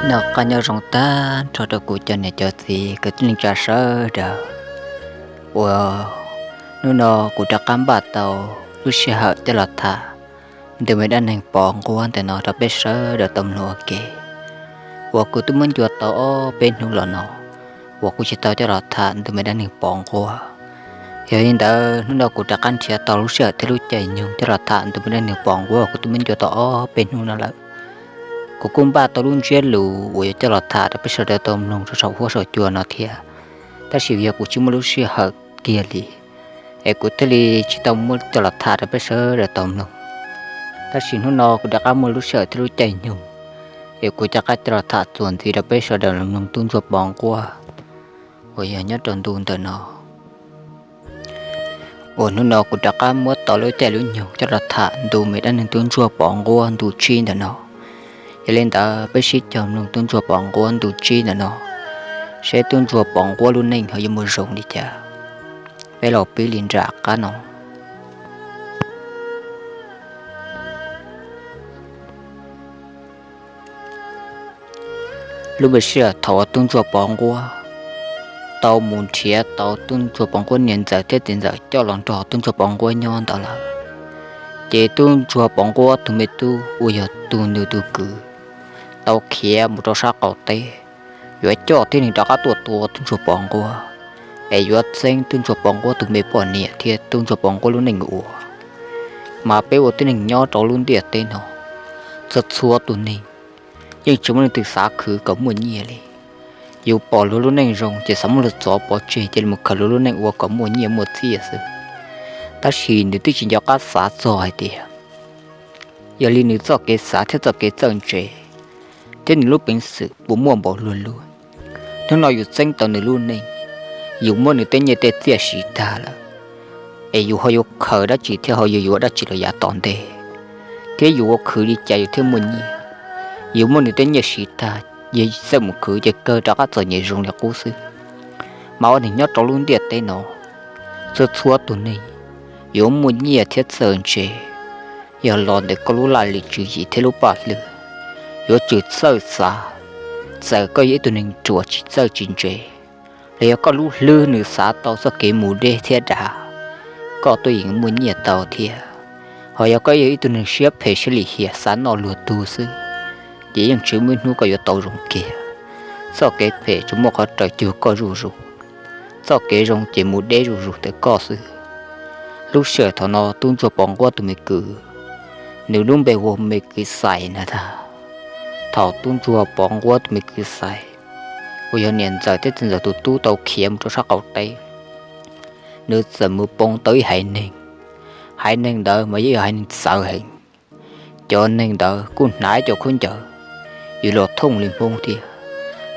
Noj qab nyob zoo tag nrho rau kuv cov niam cov txiv kwv tij neej tsa sawv daws, uas hnub no kuv rov qab npaj tau lub sij hawm coj los tham ntu me dab neeg Pov Nquab ntawm no rau peb sawv daws tau mloog ua ke. Uas kuv twb muab ncua tau ob peb hnub los no uas kuv tsis tau coj los tham ntu me dab neeg Pov Nquab. Yog li ntawd hnub no kuv rov qab nrhiav tau lub sij hawm thiab lub caij nyoog coj los tham ntu me dab neeg Pov Nquab uas kuv twb muab ncua tau ob peb hnub no lawm. Kuv kuj npaj tau lub ntsiab lus uas yuav coj los tham rau peb sawv daws tau mloog rau saum huab saum cua no thiab, tab sis yog kuv tsis muaj lub sij hawm kiag li, es kuv thiaj li tsis tau muab coj los tham rau peb sawv daws tau mloog. Tab sis hnub no kuv rov qab muaj lub sij hawm thiab lub caij nyoog, es kuv rov qab coj los tham txuas ntxiv rau peb sawv daws los mloog tub ntsuag Pov Nquab uas yog nyob rau ntu ntawm no. Uas hnub no kuv rov qab muab tau lub caij lub nyoog coj los tham ntu me dab neeg tub ntsuag Pov Nquab ntu tsib ntawm no. Yog li ntawd peb sib cog mloog tub ntsuag Pov Nquab ntu tsib ntawm no, seb tub ntsuag Pov Nquab lub neej ho yuav muaj zoo li cas. Peb los pib li nram qab no. Lub npe sij hawm thaum uas tub ntsuag Pov Nquab tau mus nrhiav tau tub ntsuag Pov Nquab niam ntxawm thiab txiv ntxawm coj los nrog tub ntsuag Pov Nquab nyob ntawd lawm, ces tub ntsuag Pov Nquab tus me tub uas yog tus nws tus kwv tau khiav mus rau sab qaum teb, yuav coj tib neeg rov qab tuaj tua tub ntsuag Pov Nquab, es yuav txeeb tub ntsuag Pov Nquab tus me poj niam thiab tub ntsuag Pov Nquab lub neej ua. Mas peb ua tib neeg nyob rau lub ntiaj teb no, txhua txhua tus neeg yeej tsis muaj leej twg xav khwv kom muaj nyiaj li. Yus pom luag lub neej zoo ces xav muab luag txov pov tseg cia li mus khaws luag lub neej ua kom muaj nyiaj muaj txiaj xwb. Tab sis nws twb tsis nco qab xav txog hais tias, yog li nws txoj kev xav thiab txoj kev txawj ntse thiab nws lub peev xwm puas muaj npaum luag lub. Hnub no yus txeeb tau nws lub neej, yus muab nws tej nyiaj tej txiaj siv tag lawm, es yus ho yuav khaws dab tsi thiab ho yuav yuav dab tsi los yav tom ntej, thiab yus ua khwv li cas yus thiaj muaj nyiaj. Yus muab nws tej nyiaj siv tag, yog txawj mus khwv ces kawg rov qab txom nyem zoo li qub xwb. Mas ua neeg nyob rau lub ntiaj teb no, txhua txhua tus neeg yuav muaj nyiaj thiab txawj ntse, yog los ntawm koj lub laj lim tswv yim thiab lub paj hlwb. Yuav tsum txawj xav, txawm koj yog ib tug neeg ruam tsis txawj tsis ntse, los yog koj lub hlwb nws xav tau txoj kev mus deb thiab dav, koj tuaj yeej muaj nyiaj tau thiab. Ho yog koj yog ib tug neeg siab phem siab lim hiam xav noj luag tug xwb, ces yeej tsis muaj ib hnub koj yuav tau zoo kiag. Txoj kev phem tsuas muaj qhov raws cug koj zuj zus, txoj kev zoo ces mus deb zuj zus ntawm koj xwb. Lub sij hawm thaum no tub ntsuag Pov Nquab tus me kwv, nws lub npe hu ua me kwv Xais na tag. Thaum tub ntsuag Pov Nquab tus me kwv Xais uas yog niam ntxawm thiab txiv ntxawm tus tub tau khiav mus rau sab qaum teb, nws txawm mus pom tau ib haiv neeg. Haiv neeg ntawd mas yog ib haiv neeg txawv heev. Cov neeg ntawd kuj hnav cov khaub ncaws yuav luag thooj li Hmoob thiab,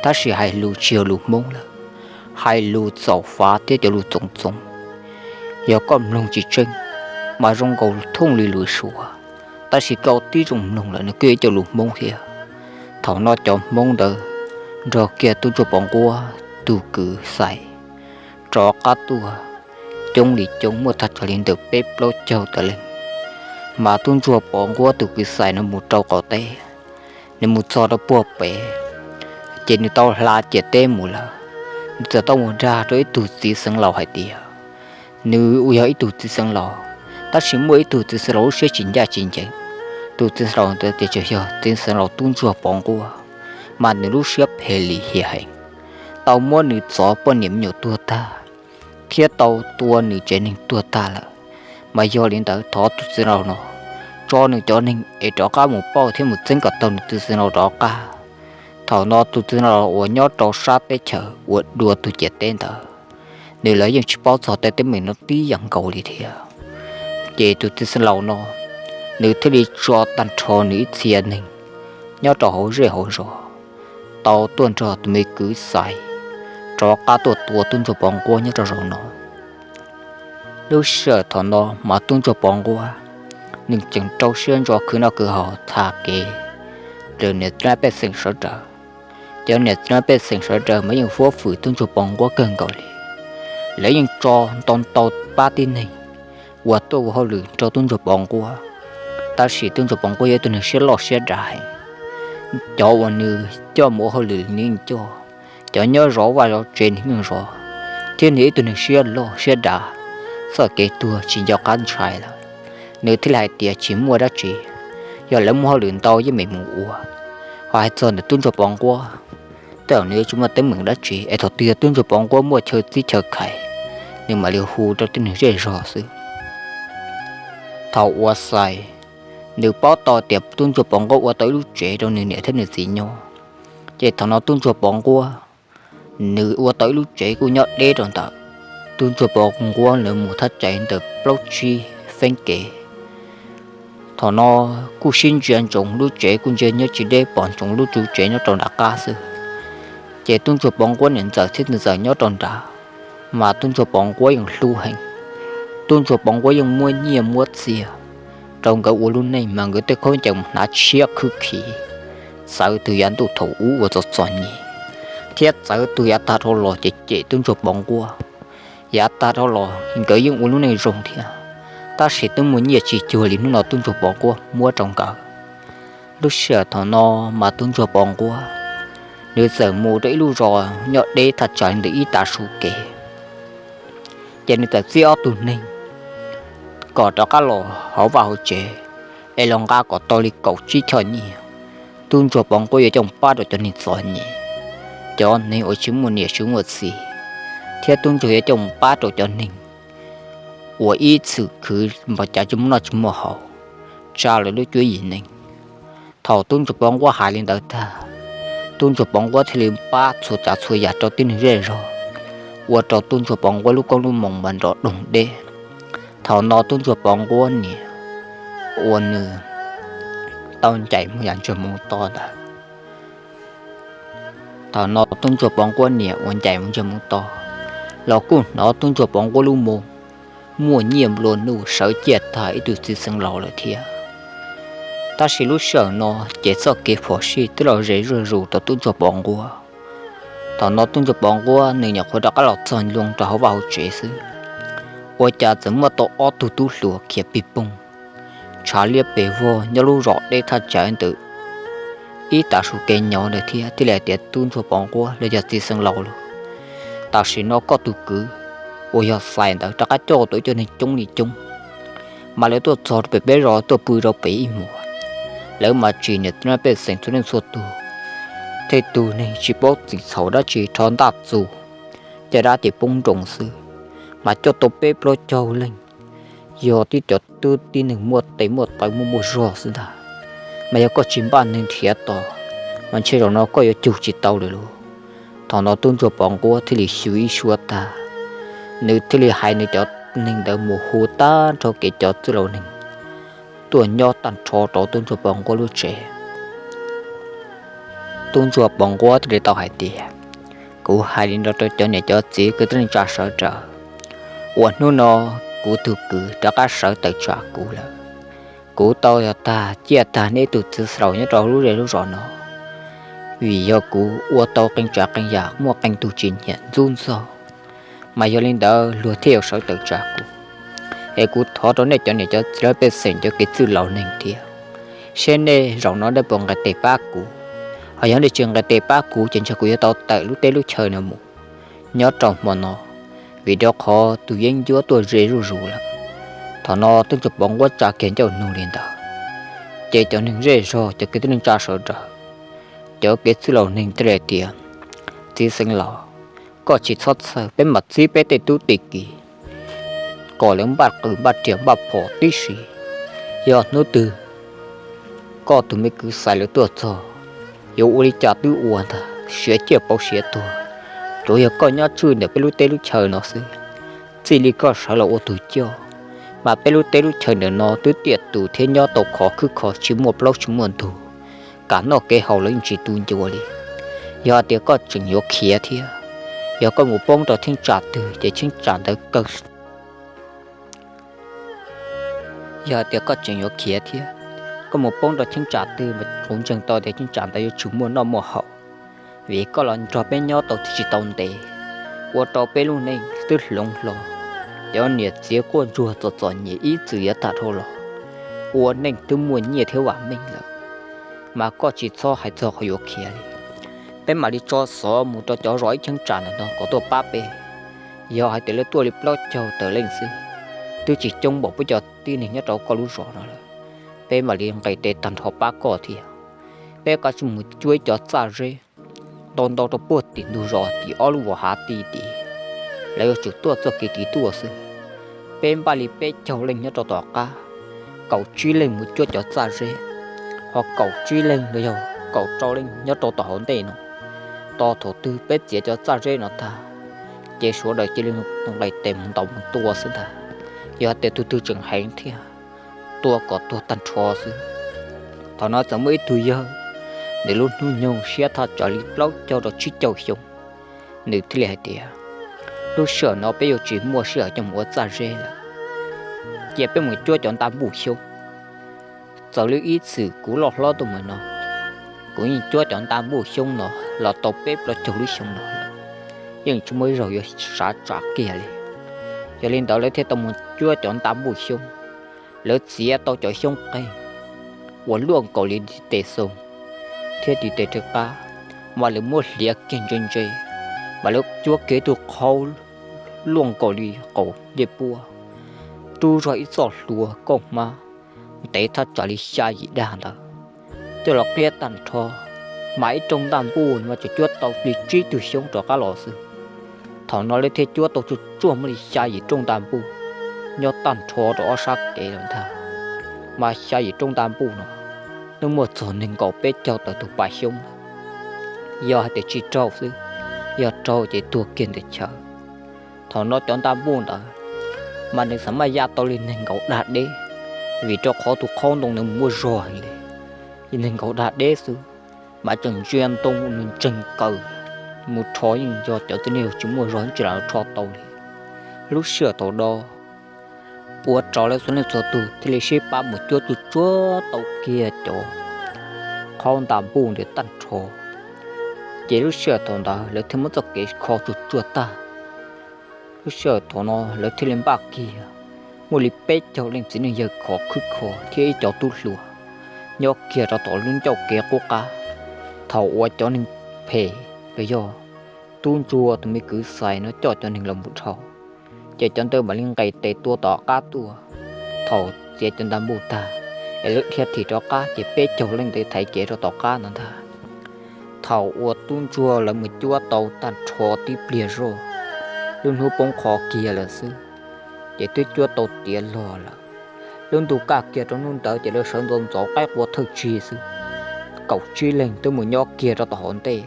tab sis hais lus tsis yog lus Hmoob lawm, hais lus txaus fav thiab cov lus txoov txoov. Yog koj mloog tsis tseeb, mas zoo nkaus thooj li lus Suav, tab sis koj tib zoo mloog lawm nws kuj yog cov lus Hmoob thiab. Thaum no cov Hmoob ntawd nrog kiag tub ntsuag Pov Nquab tus kwv Xais rov qab tuaj coob li coob, muaj tag nrho li ntawm peb plaub caug tawm leej. Mas tub ntsuag Pov Nquab tus kwv Xais no mus rau qaum teb, nws mus txog rau puag pem, ces nws tau hla ciam teb mus lawm. Nws txawm tau mus dag rau ib tug txiv xeev laus hais tias, nws uas yog ib tug txiv xeev laus, tab sis muaj ib tug txiv xeev laus lub siab tsis ncaj tsis ncees. Tus txiv xeev laus ntawd ces tsuas yog txiv xeev laus tub ntsuag Pov Nquab, mas nws lub siab phem lim hiam heev, tau muab nws txov poj niam me nyuam tuag tag, thiab tau tua nws tsev neeg tuag tag lawm. Mas yog li ntawd thov tus txiv xeev laus no tso nws cov neeg es rov qab mus pauj thiab mus txeeb kom tau nws tus txiv xeev laus rov qab. Thaum no tus txiv xeev laus uas nyob rau sab teb chaws uas dua tus ciam teb ntawd, nws lawv yeej tsis paub txog tej teeb meem no tib yam nkaus li thiab. Ces tus txiv xeev laus no, nws thiaj li tso tag nrho nws ib txhia neeg nyob rau hauv zej hauv zos, tau tuaj nrog tus me kwv Xais rov qab tuaj tua tub ntsuag Pov Nquab nyob rau zaum no. Lub sij hawm thaum no mas tub ntsuag Pov Nquab, nws tseem rau siab ntso khwv noj khwv haus tham kev rau niam txiv pej xeem sawv daws. Cov niam txiv pej xeem sawv daws mas yeej fuab fwm tub ntsuag Pov Nquab kawg nkaus li. Lawv yeej tso ntau ntau pab tib neeg uas tuaj ua hauj lwm rau tub ntsuag Pov Nquab, tab sis tub ntsuag Pov Nquab yog ib tug neeg siab loj siab dav heev. Cov uas nws coj mus ua hauj lwm nws yeej coj, cov nyob zov vaj zov tsev nws yeej zov, thiab nws ib tug neeg siab loj siab dav, txoj kev tuag tsis nco qab ntshai lawm. Nws thiaj li hais tias tsis muaj dab tsi, yog lawv muaj hauj lwm ntau yeej meem mus ua. Ho hais txog ntawm tub ntsuag Pov Nquab, tej zaum nws yuav tsis muaj teeb meem dab tsi es thaum twg yog tub ntsuag Pov Nquab muaj chaw txib chaw khais, nws mam li hu rau tib neeg zej zog xwb. Thaum uas Xais nws paub tau tias tub ntsuag Pov Nquab ua tau ib lub tsev rau nws niam thiab nws txiv nyob, ces thaum no tub ntsuag Pov Nquab nws ua tau ib lub tsev kuj nyob deb rau ntawd. Tub ntsuag Pov Nquab nws mus thaj tsam ntawm plaub tsib feeb kev. Thaum no kuj sib ntsia ntsoov lub tsev kuj ntsia nyob tsis deb, pom ntsoov lub tsev nyob rau nram qab xwb. Ces tub ntsuag Pov Nquab niam ntxawm thiab txiv ntxawm nyob rau nrad, mas tub ntsuag Pov Nquab yeej hlub heev. Tub ntsuag Pov Nquab yeej muab nyiaj muab txiag rau nkawd ua lub neej, mas nkawd tej khaub ncaws mus hnav tshiab khwb khiv, txawv tug yav ntuj thaum ub uas txom txom nyem, thiab txawv tug yav tag dhau los ces cem tub ntsuag Pov Nquab. Yav tag dhau los nkawd yeej ua lub neej zoo thiab, tab sis twb muaj nyiaj tsis cuag li hnub no tub ntsuag Pov Nquab muab rau nkawd. Lub sij hawm thaum no mas tub ntsuag Pov Nquab nws txawm mus rau ib lub zos nyob deb thaj tsam ntawm ib tav su kev. Ces nws txawm txib ob tug neeg kom rov qab los hauv vaj hauv tsev, es los nqa kom tau li kaum tsib choj nyiaj. Tub ntsuag Pov Nquab yuav coj mus pab rau cov neeg txom nyem, cov neeg uas tsis muaj niam tsis muaj txiv, thiab tub ntsuag yuav coj mus pab rau cov neeg uas ib txwm khwv npaum cas tsis muaj noj tsis muaj haus, tsa lawv lub cuab yim neej. Thaum tub ntsuag Pov Nquab hais li ntawd tag, tub ntsuag Pov Nquab thiaj li pab txhua tsav txhua yam rau tib neeg zej zog, ua rau tub ntsuag Pov Nquab lub koob lub moo mas nrov doog deb. Thaum no tub ntsuag Pov Nquab niam uas nws tau ncaim mus yam ntsej muag to ntawd. Thaum no tub ntsuag Pov Nquab niam uas ncaim mus ntsej muag to los kuj hnov tub ntsuag Pov Nquab lub moo muaj nyiaj nplua nuj sawv ciaj tag ib tug txiv xeev laus lawm thiab. Tab sis lub sij hawm no ces txoj kev phom sij twb los ze zuj zus rau tub ntsuag Pov Nquab. Thaum no tub ntsuag Pov Nquab nws nyuam qhuav rov qab los txog nyoog rau hauv vaj hauv tsev xwb, ua cas txawm muaj tau ob tug tub hluas khiav pig poog tshav liab pes vog nyob lub zos deb thaj tsam ntawm ib tav su kev nyob ntawd thiab, thiaj li hais tias, Tub ntsuag Pov Nquab los yog txiv xeev laus los, tam sim no koj tus kwv uas yog Xais ntawd rov qab coj tau ib co neeg coob li coob, mas lawv tuaj txog rau pem peb zos tuaj pw rau pem ib hmos. Lawv mas tsim niam txiv pej xeem txhua leej txhua tus, tej tug neeg tsis paub txim txhaum dab tsi rho ntaj txug, caj dab ces poob nroo xwb, mas coj tau peb plaub caug leej, yog tib cov tub tib neeg muaj tes muaj taw muaj muaj zog xwb ntag. Mas yog koj tsis npaj neeg nrhiav tos, mas ntshe zaum no koj yuav cug tsis tau lawm lauj. Thaum no tub ntsuag Pov Nquab thiaj li xyu ib suab tag, nws thiaj li hais nws cov neeg ntawd mus hu tag nrho kev cov txwj laus neeg tuaj nyob tag nrho rau tub ntsuag Pov Nquab lub tsev. Tub ntsuag Pov Nquab thiaj li tau hais tias, Kuv hais li no rau cov niam cov txiv kwv tij neej tsa sawv daws, uas hnub no kuv tus kwv rov qab sawv tawm tsam kuv lawm. Kuv tau yog tag ciaj tag neb tus txiv xeev laus nyob rau lub zej lub zos no, vim yog kuv ua tau qee tsav qee yam muaj qee tug tsis nyiam ntxub ntxaug, mas yog li ntawd luag thiaj yuav sawv tawm tsam kuv. Es kuv thov rau nej cov niam cov txiv lawv pej xeem cov kev txwj laus neeg thiab, seb nej zaum no nej puas nqis tes pab kuv. Ho yog nej tsis nqis tes pab kuv ces ntshe kuv yuav tau tawm lub teb lub chaw no mus nyob rau hmo no, vim rau qhov tus yeeb ncuab tuaj ze zuj zus lawm. Thaum no tub ntsuag Pov Nquab tsa kiag ncauj nug li ntawd, ces cov neeg zej zog cov kwv tij neej tsa sawv daws, cov kev txwj laus neeg thiaj li tias, Txiv xeev laus, koj tsis txhob txhawj, peb mam txib peb tej tub tej kiv kom lawv npaj qws npaj riam npaj phom tib si. Yog hnub twg koj tus me kwv Xais lawv tuaj txog, yuav ua li cas twb ua ntag, siav ciaj pauv siav tuag. Tsuav yog koj nyob tswj ntawm peb lub teb lub chaw no xwb, txij li koj sawv los ua tus coj, mas peb lub teb lub chaw ntawm no twb tiaj tus thiab nyob tau khov khwb kho tsis muaj plaub tsis muaj ntug, kev noj kev haus los yeej tsis tu ncua li. Yog hais tias koj tseem yuav khiav thiab, yog koj mus poob rau cheeb tsam twg ces cheeb tsam ntawd kawg Yog hais tias koj tseem yuav khiav thiab, koj mus poob rau cheeb tsam twg mas kuv ntseeg tau tias cheeb tsam ntawd yuav tsis muaj noj muaj haus, vim koj los nrog peb nyob tau tsis tau ntev, ua rau peb lub neej twb hloov hlo, cov niam txiv quaj ntsuag txom txom nyem ib txwm yav tag dhau los, ua neej twb muaj nyiaj thiab vam meej lawm. mas koj tsis txhob hais txog qhov yuav khiav li. Peb mam li tso xov mus rau cov zos ib cheeb tsam ntawm no kom tuaj pab peb. Yog hais tias lawv tuaj li plaub caug tawm leej xwb, twb tsis coob npaum peb cov tib neeg nyob rau koj lub zos no lawm. Peb mam li nqis tes tag nrho pab koj thiab. Peb kav tsij mus cuab ib cov txaj zeb ntau ntau rau puag tim ntug zos tim ob lub vos hav tid tid, lawv yuav tsum tuaj txoj kev tid tuaj xwb. Peb npaj li peb caug leej nyob rau tom qab, kaum tsib leej mus cuab cov txaj zeb, ho kaum tsib leej los yog kaum rau leej nyob rau tom hauv ntej no. Tos thaum twg peb txiav cov txaj zeb no tag, ces sawv daws cia li nqis tes mus ntaus mus tua xwb ntag. Yog hais tias tus twg tseem heev thiab, tua kom tuag tag nrho xwb. Thaum no txawm muaj ib tug yawg, nws lub hnub nyoog siab thaj tsam li plaub caug rau tsib caug xyoo, nws thiaj li hais tias, lub sij hawm no peb yuav tsis muaj sij hawm coj mus ua txaj zeb lawm, cia peb mus cuab cov nta npuj xyoob. Txawm li ib txwm kuv loj hlob tuaj mus no, kuv yeej cuab cov nta npuj xyoob no los tau peb plaub caug lub xyoo no lawm, yeej tsis muaj ib zaug yuav sav tsam kiag li. Yog li ntawd lawv thiaj tau mus cuab cov nta npuj xyoob. Lawv txiav tau cov xyoob qeeg uas luaj nkaus li tes xoo thiab tes rov qab, mas lawv muab hliav kiag ntse ntse, mas lawv cuab kiag tus qhaub luaj nkaus li qaum ncej puab, rub zog ib txoj hlua kauj hmab ntev thaj tsam li xya yim dag ntawd, coj los qiab tag nrho, mas ib rooj ntaj npuj mas tsuas cuab tau li tsib tug xyoob rov qab los xwb. Thaum no lawv thiaj cuab tau tsuj tsuaj muaj li xya yim rooj ntaj npuj nyob tag nrho rau ob sab kev lawm ntag. Mas xya yim rooj ntaj npuj no, nws muaj txog nees nkaum peb caug tawm tus pas xyoob lawm. Yog hais tias tsis raug xwb, yog raug ces tuag kiag ntawm chaw. Thaum no cov ntaj npuj ntawd, mas nws xav maj ya tau li nees nkaum dag deb, vim rau qhov tus qhaub ntoo nws muaj zog heev li. Nees nkaum dag deb xwb, mas tseem ntsia ntoo nws ntseeg kaws mus rho, yeej yog cov txiv neej tsis muaj zog tsis lam rho tau li. Lub sij hawm thaum no, ua rau lawv txhua leej txhua tus thiaj li sib pab mus cuab tsuj tsuag tau kiag cov qhaub ntaj npuj ntawd tag nrho. Ces lub sij hawm thaum ntawd lawv thiaj muab txoj kev kho tsuj tsuag tag. Lub sij hawm thaum no lawv thiaj li npaj kiag, muaj li peb caug leej txiv neej yawg khov khwb kho thiab ib co tub hluas nyob kiag rau tom lub ncauj kev qub qab. Thaum uas cov neeg phem los yog tub ntsuag tus me kwv Xais no coj cov neeg los mus dhau, ces cov ntawd mam li nqes tes tua tom qab tuaj. Thaum txiav cov ntaj npuj tag, es lawv dhia thim rov qab ces peb caug leej ntawd thaiv kev rau tom qab no ntag. Thaum uas tub ntsuag lawv mus cuab tau tag nrho tib pliag zoj, lub hnub poob qho kiag lawm xwb, ces twb cuab tau tiav log lawm. Lub ntuj kaj kiag rau hnub ntawd ces lawv sawv ntxov ntxov qaib qua thawj tsig xwb, kaum tsib leeg twb mus nyob kiag rau tom hauv ntej,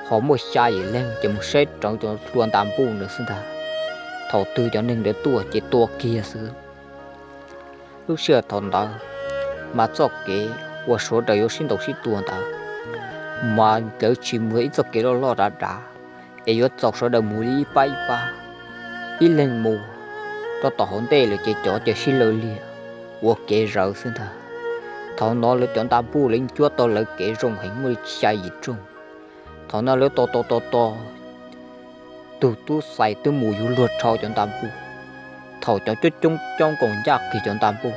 ho muaj xya yim leeg ces mus saib raws cov hlua ntaj npuj ntawd xwb ntag. Thaum twg cov neeg ntawd tuaj ces tua kiag xwb. Lub sij hawm thaum ntawd, mas txoj kev uas sawv daws yuav sib ntaus sib tua ntawd, mas lawv tsis mus ib txoj kev loj loj dav dav, es yuav txaus sawv daws mus li ib pab ib pab, ib leeg mus rau tom hauv ntej lawm ces cov ces sib law liag ua kev zawv xwb ntag. Thaum no lawv cov ntaj npuj lawv yeej cuab tau lawv kev zoo heev muaj li xya yim rooj. Thaum no lawv tos tos tos tos, tus tub Xais twb mus yuav luag dhau cov ntaj npuj. Thaum cov coob coob coob nkoos ncaj kiag cov ntaj npuj,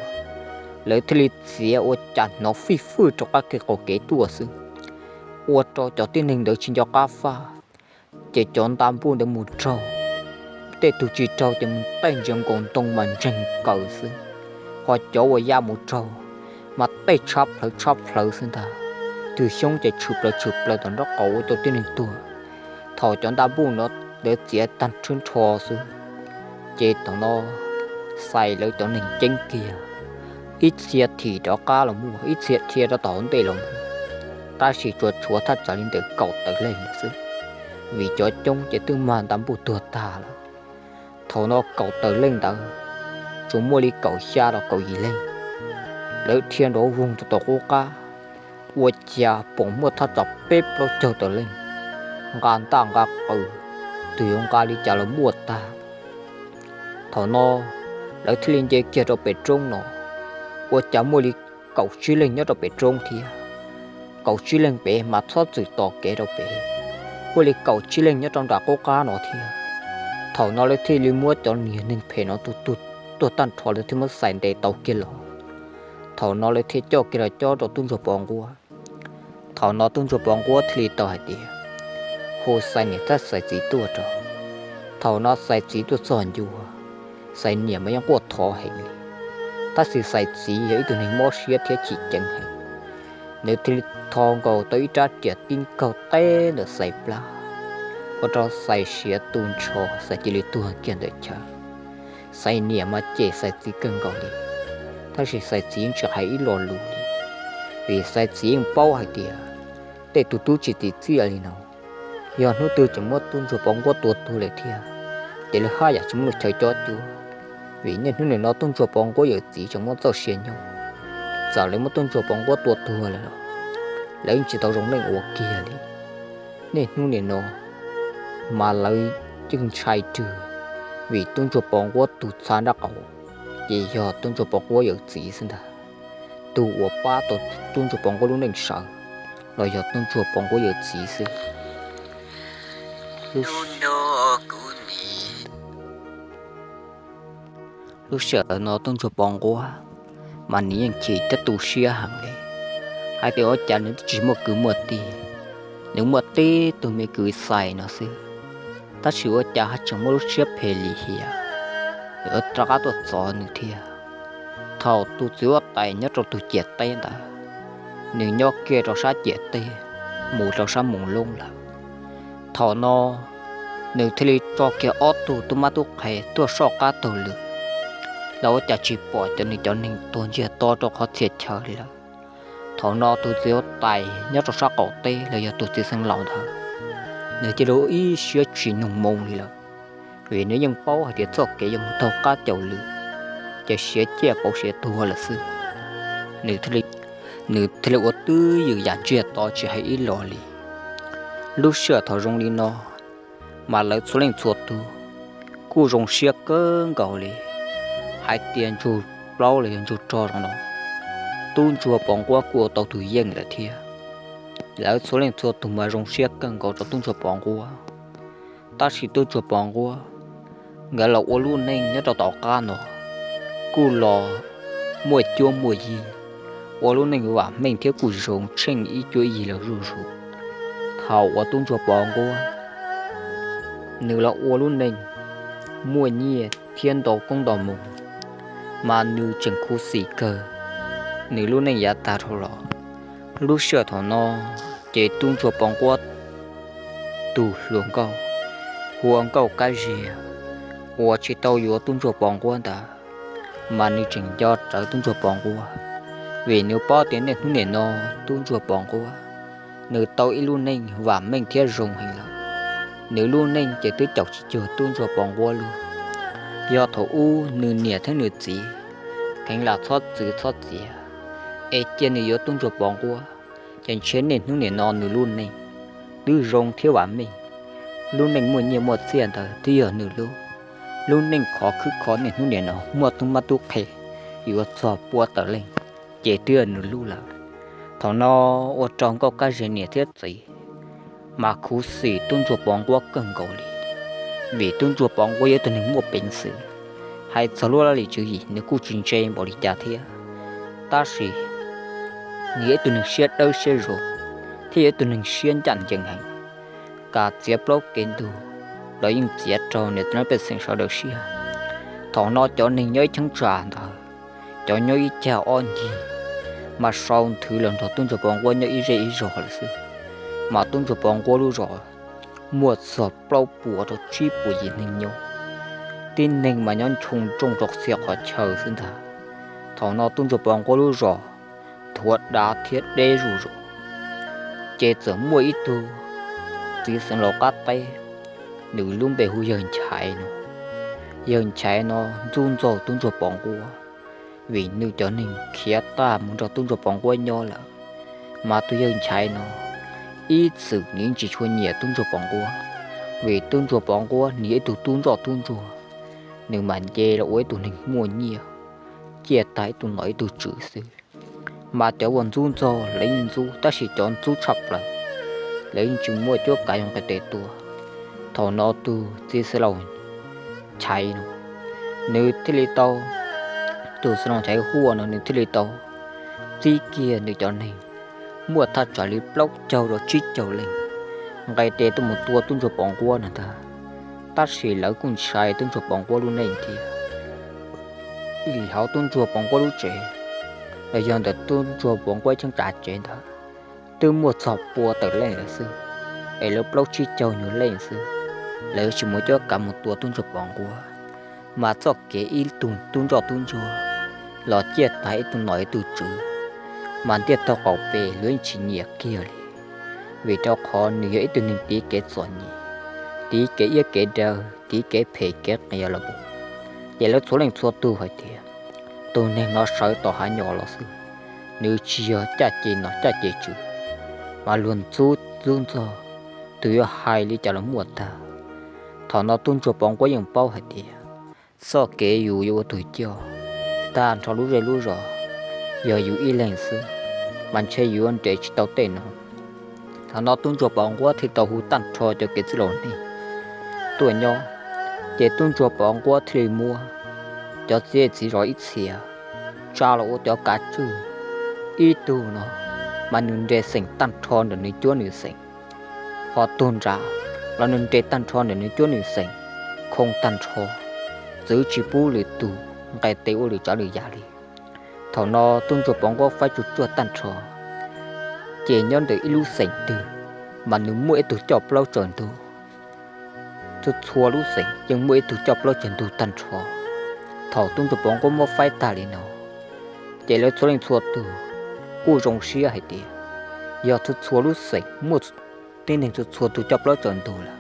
lawv thiaj li txiav ua cas hnov fij fwj rau qab kev qaum kev tuaj xwb, ua rau cov tib neeg ntawd tsis nco qab faj. Ces cov ntaj npuj ntawd mus raug, tej tug tsis raug ces mus tej ntsia nkaus ntoo mas ntseeg kaws xwb, ho cov uas ya mus raug mas tej tshab plhawv tshab plhawv xwb ntag. Tus xyoob ces tshwm plaws tshwm plaws tom nraub qaum ua rau tib neeg tuag. Thaum cov ntaj npuj no lawv txiav tag nrho xwb, ces thaum no Xais lawv cov neeg ceeb kiag, ib txhia thim rov qab los muaj, ib txhia dhia rau tom hauv ntej los muaj, tab sis tsuas tshuav thaj tsam li ntawm kaum tawm leej lawm xwb, vim cov coob ces twb mag ntaj npuj tuag tag lawm. Thaum no kaum tawm leej ntawd, tsuas muaj li kaum xya los kaum yim leej, lawv dhia nrov voog rau tom qub qab, ua cas pom muaj thaj tsam peb plaub caug tawm leej nqa ntaj nqa qws, tus yuav nqa li cas los muaj tag. Thaum no lawv thiaj li nce kiag rau pem roob no, ua cas muaj li kaum tsib leeg nyob rau pem roob thiab. Kaum tsib leeg pem mas txhob txwm tos kev rau pem, muaj li kaum tsib leeg nyob rau nram qub qab no thiab. Thaum no lawv thiaj li muab cov niag neeg phem no tua tuag tag nrho, lawv thiaj muab Xais ntes tau kiag los. Thaum no lawv thiaj coj kiag los cob rau tub ntsuag Pov Nquab. Thaum no tub ntsuag Pov Nquab thiaj li tau hais tias, hu Xais niam thiab Xais txiv tuaj rau. Thaum no Xais txiv tuaj txog ncua, Xais niam mas yeej quaj thov heev li, tab sis Xais txiv yog ib tug neeg mob siab thiab chim ceev heev. Nws thiaj li tho nkaus tau ib rab riam tib nkaug teb ntawm Xais plab, ua rau Xais siav tu nrho, Xais cia li tuag kiag ntawm chaw. Xais niam mas cem Xais txiv kawg nkaus li, tab sis Xais txiv yeej tsis hais ib lo lus li, vim Xais txiv yeej paub hais tias tej tus tub tsis txim txiaj li no, yog hnub twg tseem muab tub ntsuag Pov Nquab tua tuag lawm thiab, ces lawv haj yam tsis muaj lub chaw cob cuab, vim niaj hnub nim no tub ntsuag Pov Nquab yawm txiv tseem muaj txoj sia nyob. Txawm lawv muab tub ntsuag Pov Nquab tua tuag lawm los lawv yeej tsis tau zoo neej ua kiag li. Niaj hnub nim no mas lawv yeej ntshai rwg, vim tub ntsuag Pov Nquab tus txha nraub qaum ces yog tub ntsuag Pov Nquab yawm txiv xwb ntag, tus uas pab tau tub ntsuag Pov Nquab lub neej sawv los yog tub ntsuag Pov Nquab yawm txiv xwb. Lub sij hawm no tub ntsuag Pov Nquab mas nws yeej chim thiab tu siab heev li, hais tias ua cas nws twb tsis muaj kwv muaj tij, nws muaj tib tug me kwv Xais no xwb, tab sis ua cas haj tseem muaj lub siab phem lim hiam, nws rov qab tuaj txov nws thiab. Thaum tus txiv huab tais nyob rau tus ciam teb ntawd, nws nyob kiag rau sab ciam teb mus rau sab Moos Loob lawm. Thaum no nws thiaj li tso kiag ob tug tub mab tub qhe tuaj soj qab taug lw, los ua cas tsis pom cov nws cov neeg tuag ntsiag to rau qhov txhia chaw li lawm. Thaum no tus txiv huab tais nyob rau sab qaum teb los yog tus txiv xeev laus ntawd, nws cia li ua ib siab tsis nug moo li lawm, vim nws yeej paub hais tias txoj kev yuav mus taug qab caum lw ces siav ciaj pauv siav tuag lawm xwb. Nws thiaj li ua twj ywm yam ntsiag to tsis hais ib los li. Lub sij hawm thaum zoo li no mas lawv txhua leej txhua tus kuj zoo siab kawg nkaus li, hais tias ntsug plaub los yog ntsug rog zoo no, tub ntsuag Pov Nquab kuj ua tau tus yeej lawm thiab. Lawv txhua leej txhua tus mas zoo siab kawg nkaus rau tub ntsuag Pov Nquab. Tab sis tub ntsuag Pov Nquab, nkawd los ua lub neej nyob rau tom qab no kuj los muaj cuab muaj yig, ua lub neej vam meej thiab kuj zoo tsheej ib cuab yig los zuj zus. Thaum uas tub ntsuag Pov Nquab nws los ua lub neej muaj nyiaj thiab ntau koob ntau moos, mas nws tseem khuv xim kawg nws lub neej yav tag dhau los. Lub sij hawm thaum no ces tub ntsuag Pov Nquab tus hluas nkauj hu ua Nkauj Kab Ziag uas tsis tau yuav tub ntsuag Pov Nquab ntawd, mas nws tseem nco rawv tub ntsuag Pov Nquab, vim nws paub tias niaj hnub nim no tub ntsuag Pov Nquab nws tau ib lub neej vam meej thiab zoo heev lawm. Nws lub neej ces twb caum tsis cuag tub ntsuag Pov Nquab lub. Yog thaum ub nws niam thiab nws txiv kheev lam txhob txwv txhob txiav es cia nws yuav tub ntsuag Pov Nquab, ces ntshe niaj hnub nim no nws lub neej twb zoo thiab vam meej. Lub neej muaj nyiaj muaj txiaj ntawd twb yog nws lub. Lub neej khov khwb khov niaj hnub nim no muaj tub mab tub qhe yuav txog pua tawm leej, ces twb yog nws lub lawm. Thaum no ua rau Nkauj Kab Ziag niam thiab txiv mas khuv xim tub ntsuag Pov Nquab kawg nkaus li, vim tub ntsuag Pov Nquab yog ib tug neeg muaj peev xwm, hais txog lub laj lim tswv yim nws kuj tsis ntse npaum li cas thiab. Tab sis nws yog ib tug neeg siab dawb siab zoo, thiab yog ib tug neeg siab ncaj ncees heev, kam txiav plaub kev ntug los yeej txiav raug niam txiv pej xeem sawv daws siab. Thaum no cov neeg nyob ib cheeb tsam ntawd, cov nyob ib cag ob ncig, mas sau nthwv los nrog tub ntsuag Pov Nquab nyob ib zej ib zog lawm xwb. Mas tub ntsuag Pov Nquab lub zos muaj txog plaub puas rau tsib puas yim neeg nyob, tib neeg mas nyob nchuv nrooj rau txhia qhov chaw xwb ntag. Thaum no tub ntsuag Pov Nquab lub zos nthuav dav thiab deb zuj zus, ces txawm muaj ib tug txiv xeev laus qab teb, nws lub npe hu yawg Nchaiv no. Yawg Nchaiv no ntxub ntxaug tub ntsuag Pov Nquab, vim nws cov neeg khiav tag mus nrog tub ntsuag Pov Nquab nyob lawm. Mas tus yawg Nchaiv no ib txwm nws tsis tshua nyiam tub ntsuag Pov Nquab, vim tub ntsuag Pov Nquab nws yog ib tug tub ntsoj tub ntsuag, nws mam nce los ua ib tug neeg muaj nyiaj, ciaj tag ib tug nom ib tug tswv xwb. Mas cov uas ntxub ntxaug lawv yeej ntxub, tab sis cov ntxub tshaj plaws lawv yeej tsis muaj cuab kav zoo qhia tes tua. Thaum no tus txiv xeev laus Nchaiv no, nws thiaj li tau, tus xeev laus Nchaiv Huaj no nws thiaj li tau txib kiag nws cov neeg muaj thaj tsam li plaub caug rau tsib caug leej nqis tes tuaj mus tua tub ntsuag Pov Nquab no ntag. Tab sis lawv kuj ntshai tub ntsuag Pov Nquab lub neej thiab, vim hauv tub ntsuag Pov Nquab lub tsev los yog ntawm tub ntsuag Pov Nquab cheeb tsam tsev ntawd twb muaj txog pua tawm leej lawm xwb, es lawv plaub tsib caug nyuag leej xwb, lawv tsis muaj cuab kav mus tua tub ntsuag Pov Nquab. Mas txoj kev ib tug tub ntsoj tub ntsuag los ciaj tas ib tug nom ib tug tswv, mas ntiaj teb qaum pes luag yeej tsis nyiam kiag li, vim rau qhov nws yog ib tug neeg tiv kev txom nyem, tiv kev iab kev daw, tiv kev phem kev qias los mus. Ces lawv txhua leej txhua tug hais tias tus neeg no sawv tom hav nyom los xwb, nws tsis yog caj ces nom caj ces tswv, mas luag ntxub ntxub ntxog, tus yuav hais li cas los muaj tag. Thaum no tub ntsuag Pov Nquab yeej paub hais tias txoj kev yus yuav ua tus coj tag nrho lub zej lub zos yog yus ib leeg xwb, mas ntshe yus yuav nres tsis tau tej no. Thaum no tub ntsuag Pov Nquab thiaj tau hu tag nrho cov kev txwj laus neeg tuaj nyob, ces tub ntsuag Pov Nquab thiaj li muab cov txiv txiv zos ib txhia tsa los ua cov kav tswj. Ib tug no mas nws nres xeem tag nrho ntawm nws cuab nws xeem, ho tug nrad los nws nres tag nrho ntawm nws cuab nws xeem, khoo tag nrho, txwv tsis pub lwm tus nqis tes ua lwm tsav lwm yam li. Thaum no tub ntsuag Pov Nquab faib tsuj tsuag tag nrho, ces nyob ntawm ib lub xeem twg mas nws muaj ib tug coj plaub tsaws ntug. Txhua txhua lub xeem yeej muaj ib tug coj plaub tsaws ntug tag nrho. Thaum tub ntsuag Pov Nquab muab faib tag li no, ces lawv txhua leej txhua tug kuj zoo siab hais tias yog txhua txhua lub xeem muaj tib neeg txhua txhua tus coj plaub tsaws ntug lawm,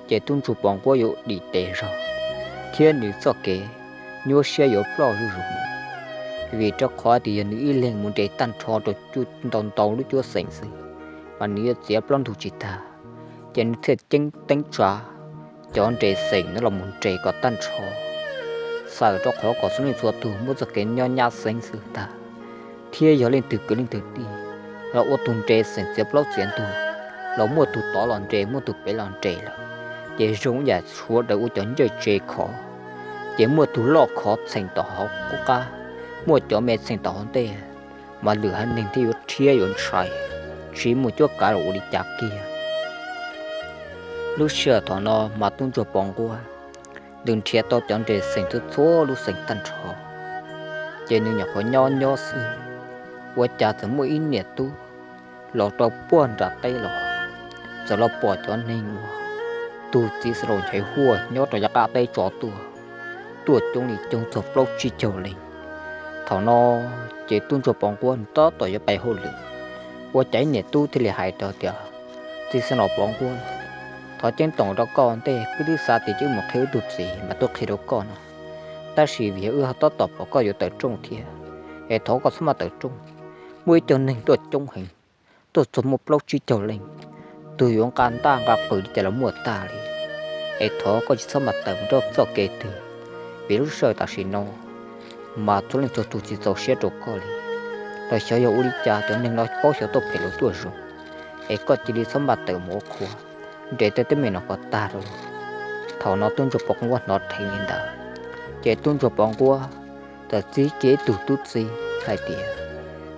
ces tub ntsuag Pov Nquab yuav dim tes zog, thiab nws txoj kev nyuaj siab yuav ploj zuj zus mus, vim rau qhov tias yog nws ib leeg mus nres tag nrho rau ntau ntau lub cuab xeem xwb, mas nws yuav txiav plaub ntug tsis tag. Ces nws thiaj ceeb teeb tsa cov nres xeem no los mus nres kom tag nrho, txawm rau qhov kom txhua leej txhua tus muaj txoj kev nyob nyab xeeb xwb ntag. Thiab yog leej twg kwv leej twg tij los ua tus nres xeem txiav plaub txiav ntug, los muaj tus tod los nres muaj tus pem los nres lawm, ces zoo ib yam sawv daws ua cov ncej tse khov, ces muaj tus loj khov txheem tom hauv qab, muaj cov me txheem tom hauv ntej, mas lwm haiv neeg thiaj yuav rhiab yuav ntshai, tsis muaj cuab kav los ua li cas kiag. Lub sij hawm thaum no mas tub ntsuag Pov Nquab nws nrhiav tau cov nres xeem txhua txhua lub xeem tag nrho, ces nws nyuam qhuav nyob nyob xwb, ua cas txawm muaj ib niam tub los rau puag nram teb los, txawm los pom cov neeg uas tus txiv xeem laus Nchaiv Huaj nyob rau yav qab teb tso tuaj, tuaj coob li coob txog plaub tsib caug leej. Thaum no ces tub ntsuag Pov Nquab nws tab tom yuav pais hauj lwm, ua cas ib niam tub thiaj li hais rau tias, Txiv xeem laus Pov Nquab, thov ceeb toom rau koj ntej, wb twb xav tias wb mus qhia wb tus txiv mas tuaj qhia rau koj no, tab sis vim yog wb ho tab tom pom koj yuav tawm rooj thiab, es thov koj txhob maj tawm rooj. Muaj ib co neeg tuaj coob heev, tuaj txog muaj plaub tsib caug leej, tus yuav nqa ntaj nqa qws li cas los muaj tag li, es thov koj tsis txhob maj tawm mus rau txoj kev twg, vim lub sij hawm tam sim no mas txhua leej txhua tus tsis txaus siab rau koj li. Los xyov yog ua li cas cov neeg no paub xyov tuaj phem los tuaj zoo, es koj cia li txhob maj tawm mus ua qhua, nres tej teeb meem no kom tag rau. Thaum no tub ntsuag Pov Nquab hnov dheev li ntawd, ces tub ntsuag Pov Nquab txawm txib kiag ib tug tub txib hais tias,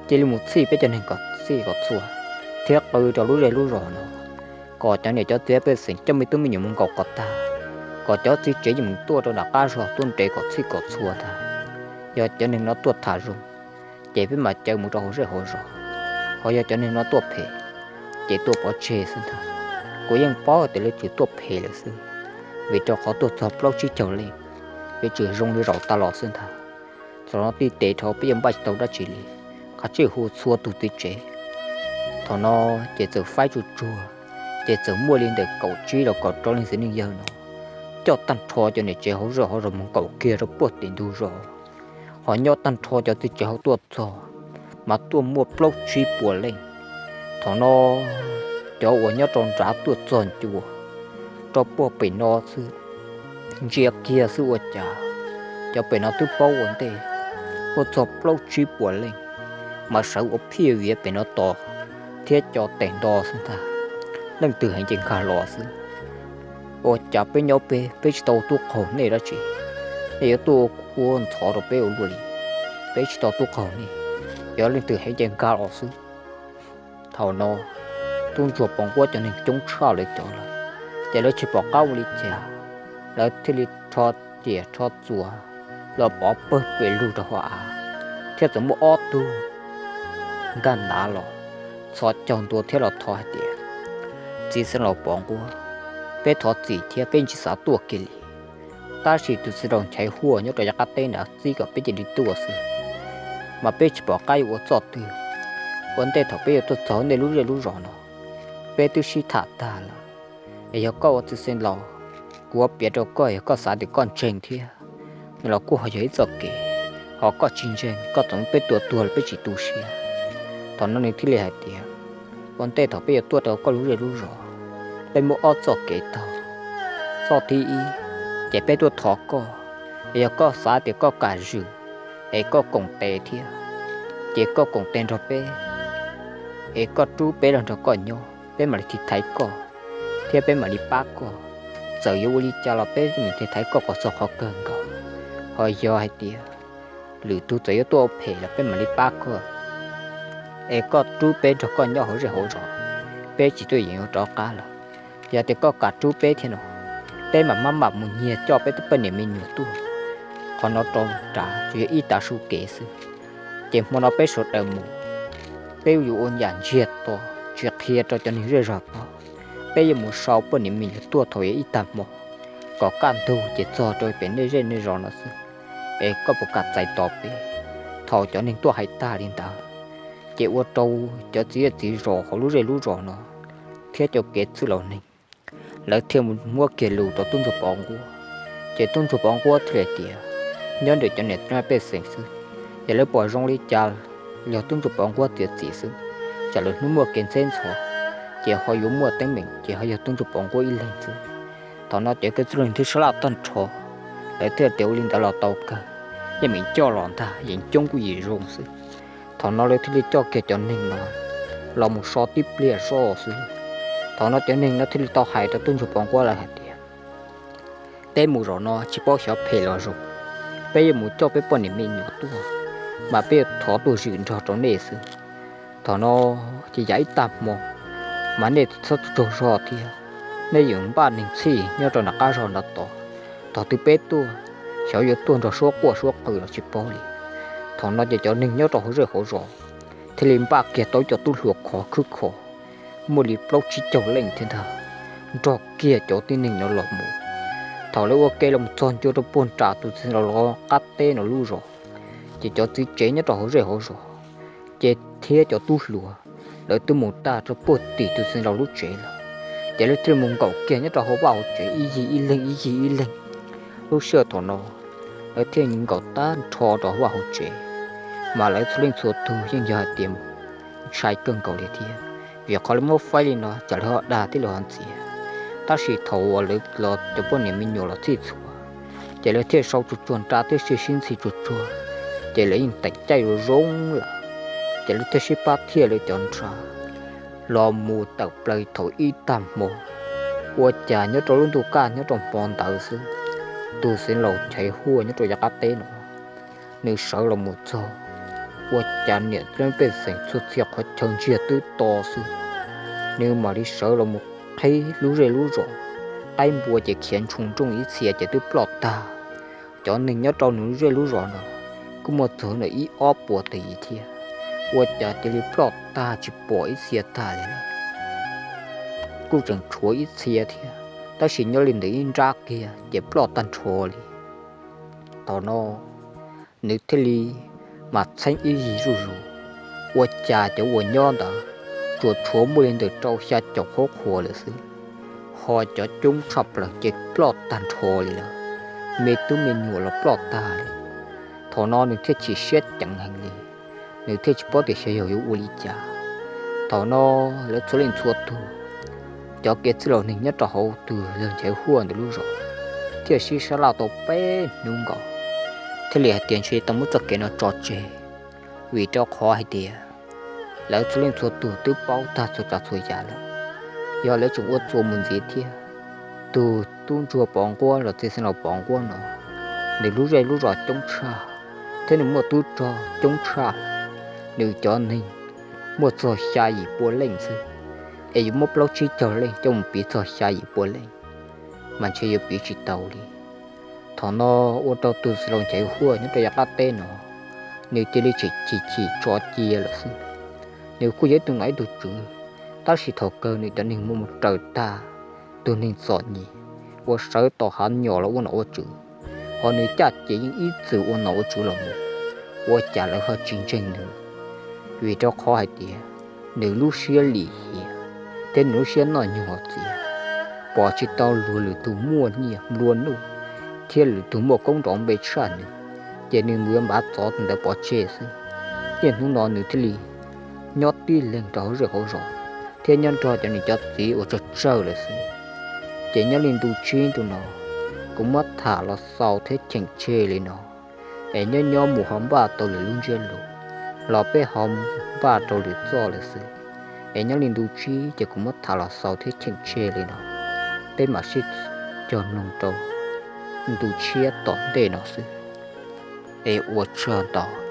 Cia li mus txhij peb cov neeg kom txhij kom txhua, thiab qw rau lub zej lub zos no, kom cov niam cov txiv pej xeem coj me tub me nyuam mus nkaum kom tag, kom cov txiv tsev yeej mus tuaj rau nram qab zos tuaj nres kom txhij kom txhua ntag. Yog cov neeg no tuaj tham zoo, ces peb mam caw mus rau hauv zej hauv zos, ho yog cov neeg no tuaj phem, ces tuaj pov tseg xwb ntag. Kuv yeej paub tias lawv tsuas tuaj phem lawm xwb, vim rau qhov tuaj txog plaub tsib caug leej, yuav tsum zoo li zaum tas los xwb ntag. Thaum no tij tes dhau peb yeej npaj tsis tau dab tsi li, kav tsij hu txhua tus txiv tsev. Thaum no ces txawm faib tsuj tsuag, ces txawm muaj li ntawm kaum tsib los kaum rau leej txiv neej yawg no coj tag nrho cov niam tsev hauv zej hauv zos mus nkaum kiag rau puag tim ntug zos, ho nyob tag nrho cov txiv tsev hauv tuaj txog mas tuaj muaj plaub tsib puas leej. Thaum no cov uas nyob rau nrad tuaj txog ncua rau puag pem no xwb, ntsia kiag xwb ua cas cov pem no twb paub ua ntej, tuaj txog plaub tsib puas leej, mas sawv ua phiaj viav pem no tos thiab co tes nto xwb ntag. Leej twg heev ces nkag los xwb. Ua cas peb nyob peb, peb tsis tau tub qaug nej dab tsi, nej yuav tuaj ua ntxhov rau peb ua luaj li? Peb tsis tau tub qaug nej, yog leej twg heev ces nkag los xwb. Thaum no tub ntsuag Pov Nquab cov neeg coob tshaj lawv cov lawm, ces lawv tsis pom qab ua li cas, lawv thiaj li rho riam rho txuas los pov pawg pes lug rau hauv av, thiab txawm muaj ob tug nkag ntav los txhos caug ntua thiab los thov hais tias, Txiv xeev laus Pov Nquab, peb thov txim thiab peb tsis xav tuaj kiag li, tab sis tus txiv laus Nchaiv Huaj nyob rau yav qab teb ntawd txib kom peb cia li tuaj xwb, mas peb tsis pom qab yuav ua txoj twg. Ua ntej thaum peb yuav tuaj txog nej lub zej lub zos no, peb twb sib tham tag lawm, es yog koj ua txiv xeev laus, kuv piav rau koj, yog koj xav tias koj ntseeg thiab no los kuj ho yog ib txoj kev, ho koj tsis ntseeg koj txawm muab peb tua tuag los peb tsis tu siab. Thaum no nws thiaj li hais tias, Ua ntej thaum peb yuav tuaj rau koj lub zej lub zos, peb muaj ob txoj kev taug. Txoj thib ib, ces peb tuaj thov koj, es yog koj xav tias koj kam zwm, es koj koom tes thiab, ces koj koom tes nrog peb, es koj rub peb los nrog koj nyob, peb mam li tiv thaiv koj, thiab peb mam li pab koj. Txawm yuav ua li cas los peb mam li tiv thaiv koj kom txog qhov kawg nkaus. Ho yog hais tias lwm tus txawm yuav tuaj ua phem los peb mam li pab koj, es koj rub peb nrog koj nyob hauv zej hauv zos, peb tsis tuaj yeem yuav rov qab lawm. Yog tias koj kam rub peb thiab no, peb mam maj mam mus nyiag coj peb tej poj niam me nyuam tuaj. Qhov no rau nrad tsuas yog ib tav su kev xwb, ces hmo no peb sawv daws mus, peb yuav ua yam ntsiag to, tsis qhia rau cov neeg zej zog paub. Peb yuav mus sau poj niam me nyuam tuaj thaum yuav ib tag hmo, kom kaj ntug ces txog rau pem nej zej nej zos no xwb. Es koj puas kam txais tos peb? Thaum cov neeg tuaj hais tag li ntawd, ces ua rau cov txiv zej txiv zos hauv lub zej lub zos no thiab cov kev txwj laus neeg, lawv thiaj mus muab kiag lus rau tub ntsuag Pov Nquab. Ces tub ntsuag Pov Nquab thiaj li tias, nyob ntawm cov niam txiv pej xeem xwb, yog lawv pom zoo li cas, yog tub ntsuag Pov Nquab txiav txim xwb. Tsam lwm hnub muaj kev ntxheb ntxhov, ces ho yuav muaj teeb meem ces ho yog tub ntsuag Pov Nquab ib leeg xwb. Thaum no cov kev txwj laus neeg thiaj sab laj tag nrho, lawv thiaj tias ua li ntawd los tau kawg, yeej meem coj los ntag, yeej coob kuj yim zoo xwb. Thaum no lawv thiaj li coj kiag cov neeg no los mus so tib pliag zoj xwb. Thaum no cov neeg no thiaj li tau hais rau tub ntsuag Pov Nquab lawv hais tias, peb mus zaum no tsis paub xyov phem los zoo, peb yuav mus coj peb poj niam me nyuam tuaj, mas peb yuav thov tuaj zwm nrog rau nej xwb. Thaum no ces yav ib tag hmo, mas nej txhob tsaug zog thiab, nej yuav npaj neeg txhij nyob rau nram qab zog nrad tos. Thaum twg peb tuaj, xyov yuav tuaj nrog suab quaj suab qw los tsis paub li. Thaum no ces cov neeg nyob rau hauv zej hauv zos thiaj li npaj kiag tau cov tub hluas khov khwb khov, muaj li plaub tsib caug leej thiab ntag, nrog kiag cov tib neeg no los mus. Thaum lawv ua ke los txog ncua rau puag nram tus txiv laus qab teb no lub zos, ces cov txiv tsev nyob rau hauv zej hauv zos, ces thiab cov tub hluas, lawv twb mus tag rau puag tim tus txiv laus lub tsev lawm. Ces lawv thiaj mus nkaum kiag nyob rau hauv vaj hauv tsev ib yig ib leeg ib yig ib leeg. Lub sij hawm thaum no, lawv thiaj nkaum tag nrho rau hauv vaj hauv tsev, mas lawv txhua leej txhua tus yeej yog hais tias ntshai kawg nkaus li thiab, vim qhov lawv muab faib li no tsam lawv ho dag thiab lawv ho ntxias. Tab sis thaum uas lawv los cov poj niam me nyuam los txhij txhua, ces lawv thiaj sau tsuag tsuag nra thiab sib sib ntxhi tsuag tsuag, ces lawv yeej teem caij zoo zoo lawm. Ces lawv thiaj sib pab thiaj lawv cov nra los mus tawm plaws thaum ib tag hmo. Ua cas nyob rau lub ntuj kaj nyob rau hmo ntawd xwb, tus xeev laus Nchaiv Huaj nyob rau yav qab teb no, nws sawv los mus txog, ua cas niam txiv pej xeem txhua txhia qhov chaw ntsiag twb to xwb. Nws mam li sawv los mus qhib lub zej lub zos, qaib npua ces khiav ntshoo nrooj ib txhia ces twb ploj tag. Cov neeg nyob rau nws lub zej lub zos no kuj muaj txog ntawm ib ob puas tis thiab, ua cas cia li ploj tag tsis pom ib txhia tag li. Kuj tseem tshuav ib txhia thiab, tab sis nyob li ntawm ib nrab kiag ces ploj tag nrho li. Thaum no nws thiaj li mas txheeb ib yig zuj zus, ua cas cov uas nyob ntawd tsuas tshuav muaj li ntawm rau xya caum qhuav qhuas lawm xwb, ho cov coob tshaj plaws ces ploj tag nrho li lawm, me tub me nyuam los ploj tag li. Thaum no nws thiaj chim siab ceev heev li, nws thiaj tsis paub tias xyov yog yuav ua li cas. Thaum no lawv txhua leej txhua tug, cov kev txwj laus neeg nyob rau hauv tus yawg Nchaiv Huaj ntawd lub zos, thiaj sib sab laj tau peb hnub nkaus, thiaj li hais tias ntshe tau muab txoj kev no tso tseg, vim rau qhov hais tias lawv txhua leej txhua tug twb paub tag txhua tsav txhua yam lawm. Yog lawv tseem ua txuas mus ntxiv thiab, tus tub ntsuag Pov Nquab los txiv xeev laus Pov Nquab no, nws lub zej lub zos coob tshaj, thiab nws muaj tub rog coob tshaj, nws cov neeg muaj txog xya yim pua leej xwb, es yuav muab plaub tsib caug leej coj mus piv txog xya yim pua leej, mas ntshe yuav piv tsis tau li. Thaum no ua rau tus xav laus nchaiv huaj nyob rau yav qab teb no, nws cia li tseem chim chim tso cia lawm xwb. Nws kuj yog ib tug nom ib tug tswv, tab sis thaum kawg nws cov neeg muaj mus raws tag tus neeg txom nyem uas sawv tom hav nyom los ua nom ua tswv, ho nws caj ces yeej ib txwm ua nom ua tswv los mus, ua cas lawv ho tsis ntseeg nws? Vim rau qhov hais tias nws lub siab lim hiam thiab nws lub siab noj nyoog hauv txiv, pom tsis tau luag lwm tus muaj nyiaj nplua nuj thiab lwm tus muaj koob nrov npe tshaj nws, ces nws mus yuav npav txov tus ntawd pov tseg xwb. Niaj hnub no nws thiaj li nyob tib leeg rau hauv zej hauv zos thiab nyob nrog cov niam cov txiv uas tsawg tsawg lawm xwb. Ces nyob li ntu tsib ntu no, kuv muab tham los xaus thiab cheem tseg li no, es nyob nyob mus ho npaj tau lwm lub ntsiab lus, los peb ho npaj rau lwm txoj lawm xwb. Es nyob li ntu tsib ces kuv muab tham los xaus thiab cheem tseg li no, peb mam sib cog mloog rau ntu tshiab tom ntej no xwb. Es ua tsaug ntau.